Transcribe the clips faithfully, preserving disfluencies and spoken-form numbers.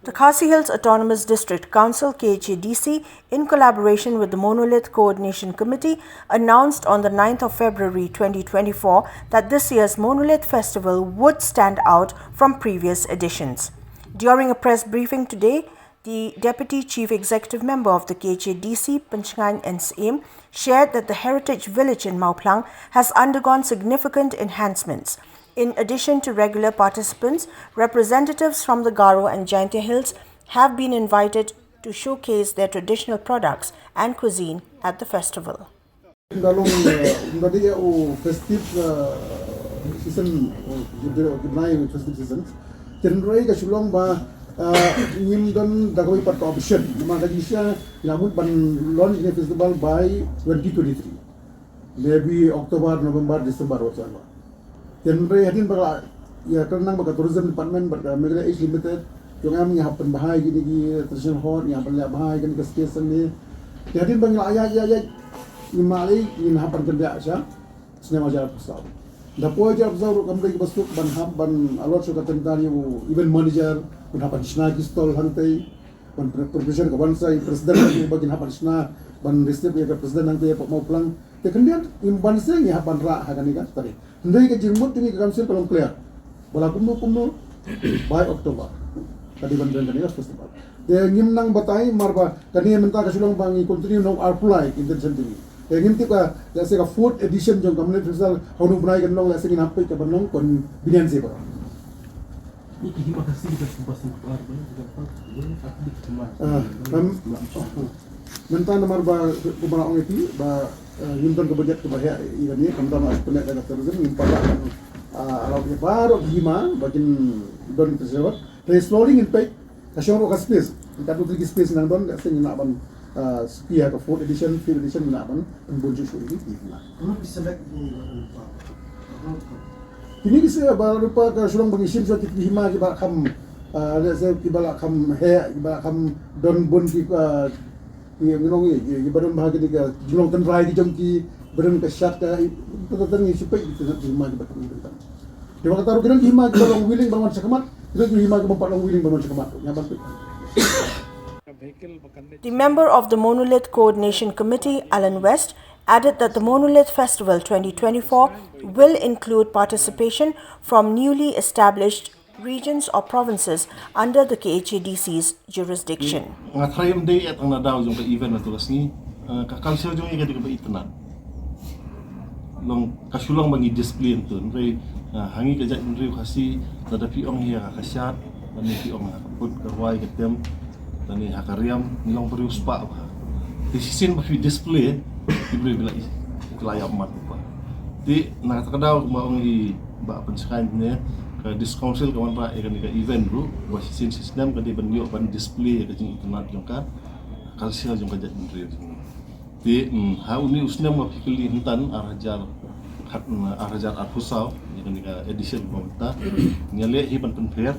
The Khasi Hills Autonomous District Council, K H A D C, in collaboration with the Monolith Coordination Committee, announced on the ninth of February twenty twenty-four that this year's Monolith Festival would stand out from previous editions. During a press briefing today, the Deputy Chief Executive Member of the K H A D C, Pynshngaiñ N Syiem, shared that the Heritage Village in Mawphlang has undergone significant enhancements. In addition to regular participants, representatives from the Garo and Jaintia Hills have been invited to showcase their traditional products and cuisine at the festival. Ynda long, eh, ynda dei ïa u festive, eh, season, u, u, u, u festive season. Te hynrei ka shu long ba, eh, ngim don da kawei pat ka option. Namar ka jingshisha ngi la mut ban launch ïa festival by twenty twenty-three. Maybe October, November, December whatsoever. Te hynrei hadien ba ka la ïakren lang bad ka Tourism Department bad ka Meghalaya Age Limited, jong ngi ngi hap pynbha ïa kine ki traditional hall, ngi hap pynleh bha ïa kine ki space hangne. Te hadien ba ngi la ïaid ïaid ïaid, ngim mane ngin hap ban pynbha sha snem ar hajar arphew saw. Da poi ar hajar arphew saw ruh kam dei kaba suk ban hap ban allot shuh ka tender ïa u event manager, ban hap ban shna ki stall hangtei. Ban pre-, preparation ka wan sa i president ngi ba kin hap ban shna ban receive ïa ka president hangtei hapoh Mawphlang. Te khyndiat ngim ban seng ïa hap ban rah ha kane ka tarik. Hynrei ka jingmut jong ngi ka council ka long clear. Ba la kumno kumno by October ka dei ban don kane ka festival. Te ngim nang batai namar ba kane mynta ka shu long ba ngi continue nong ar pulai intention jong ngi. Te ngim tip ka, let's say, ka fourth edition jong ka Monolith Festival, hangno u bnai kan long, let's say, ngin hap peit ka ban long convenience ba. Ni ki hima Khasi kita kumpas ni kuar ba kita pa, kita pa. Ah, kam, mynta namar ba kumba la ong ïa phi ba, eh, ngim don ka budget kaba heh ïa kane, kam don, ah, pyneh da ka tourism, ngim pat lah, ah, allow ïa baroh ki hima ba kin don kita sewot. Te slowly ngin peit, ka shong ruh ka space. Ka tu ki space nang don, ka seng ngi lah ban, ah, suki ha ka fourth edition, fifth edition ngi lah ban pynbun shuh shuh ïa ki hima. Kumno phi select ïa ki ba don pa? Kine ki seng ba don pa ka shu long ba ngi shim shuh ki hima kiba kham, ah, let's say kiba la kham heh, kiba la kham don bun ki, ah, ki, you know, ki, ki, kiba don bha ki, ki jinglong tynrai ki jong ki, ba don ka shad ka, i, ta, ta, ta, ngi shu peit ki hima kiba kham don. Te ba kata ruh ki don ki hima kiba long willing ban wan shakhmat, ki don ki hima kiba pat long willing ban wan shakhmat. Ngi hap ban peit. The member of the Monolith Coordination Committee, Alan West, added that the Monolith Festival twenty twenty-four will include participation from newly established regions or provinces under the K H A D C's jurisdiction. Nga tharai ym dei eh tang na daw jong ka event na tu ka sngi, eh, ka culture jong ngi ka dei kaba itynnad. Long ka shu long ba ngi display tu, hynrei, eh, ha ngi ka jaitbynriew Khasi, lada phi ong ïa ka shad, lada phi ong ïa ka pud, ka rwai, ka tem, lane ha ka riam, ngi long briew spah bha. Te shisien ba phi display, ki briew ki la i, ki la ïap mat bha. Te na kata ka daw kumba ong i Bah Pynshngaiñ ne, ka District Council ka wanrah ïa kane ka event ruh, ba shisien shisnem ka dei ban ïoh ban display ïa ka jingitynnad jong ka culture jong ka jaitbynriew jong ngi. Te, mm, ha une u snem ba phi kylli hyntan ar hajar khat, mm, ar hajar arphew saw, ïa kane ka edition ba mynta. Ngi leh hi ban pynpher,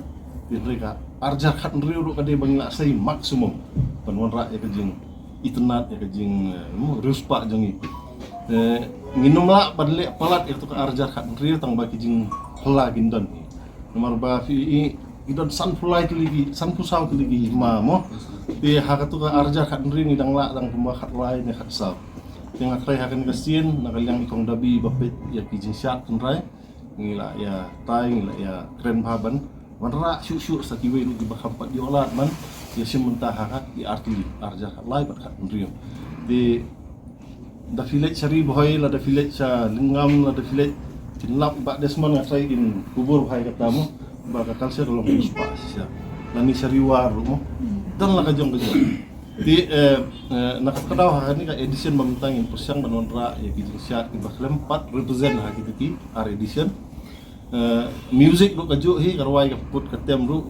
te hynrei ka ar hajar khathynriew ruh ka dei ba ngi la sei maximum ban wanrah ïa ka jingitynnad, ïa ka jing, eh, riewspah jong ngi. Eh, ngin ym lah ban leh palat ïa katu ka ar hajar khathynriew tang ba ki jingphylla kin don hi. Namar ba phi i, i don sanphew lai tylli ki, sanphew saw tylli ki hima mo. Te ha katu ka ar hajar khathynriew ngi dang lah dang kumba khatlai ne khatsaw. Te nga tharai ha kane ka sien na ka liang i kong Dabi ba peit ïa ki jingshad tynrai, ngi la ïa tai, ngi la ïa kren bha ban wanrah shuh shuh sa kiwei ruh kiba kham pat ïoh lad ban ïa shim bynta ha ka, i ar tylli, ar hajar khatlai bad khathynriew. Te da phi leit sha Ri Bhoi, lada phi leit sha Lyngngam, lada phi leit Chinlap, Bah Desmond nga tharai kin kubur bha ïa kata mo, ba ka culture ka long riewspah shisha. Lane sha Ri War ruh mo. Don la ka jong ka jong. Te, eh, eh, na kata ka daw ha kane ka edition ba mynta ngin pyrshang ban wanrah ïa ki jingshad kiba khlem pat represent ha kita ki ar edition. Eh, music ruh kajuh hi, ka rwai, ka pud, ka tem ruh.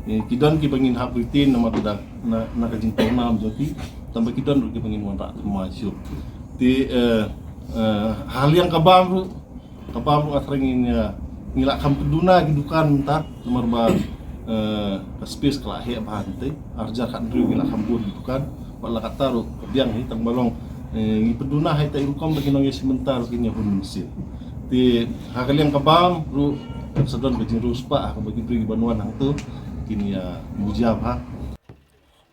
Eh, ki don kiba ngin hap retain namar da na, na ka jingpawnam jong ki. Tang ba ki don ruh kiba ngin wanrah thymmai shuh. Te, eh, eh, ha liang ka bam ruh, ka bam ruh nga tharai ngin, eh, ngi la kham pyndonkam ki dukan mynta namar ba, eh, ka space ka la heh bha hangtei. Ar hajar khathynriew ngi la kham bun ki dukan. Wat la katta ruh ka biang hi tang ba long, eh, ngi pyndonkam hi, te i rukom ba ki nongïashim bynta ruh kin ïahun mynsiem. Te ha ka liang ka bam ruh, Sa don ka jingriewspah kaba ki briew kiba wan hangto kin ïa ïuh jia bha.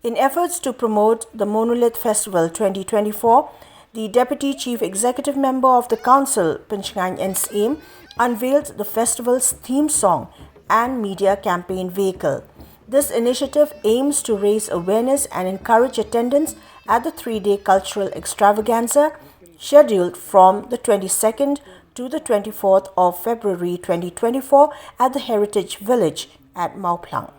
In efforts to promote the Monolith Festival twenty twenty-four, the Deputy Chief Executive Member of the Council, Pynshngaiñ N Syiem, unveiled the festival's theme song and media campaign vehicle. This initiative aims to raise awareness and encourage attendance at the three-day cultural extravaganza scheduled from the twenty-second to the twenty-fourth of February twenty twenty-four at the Heritage Village at Mawphlang.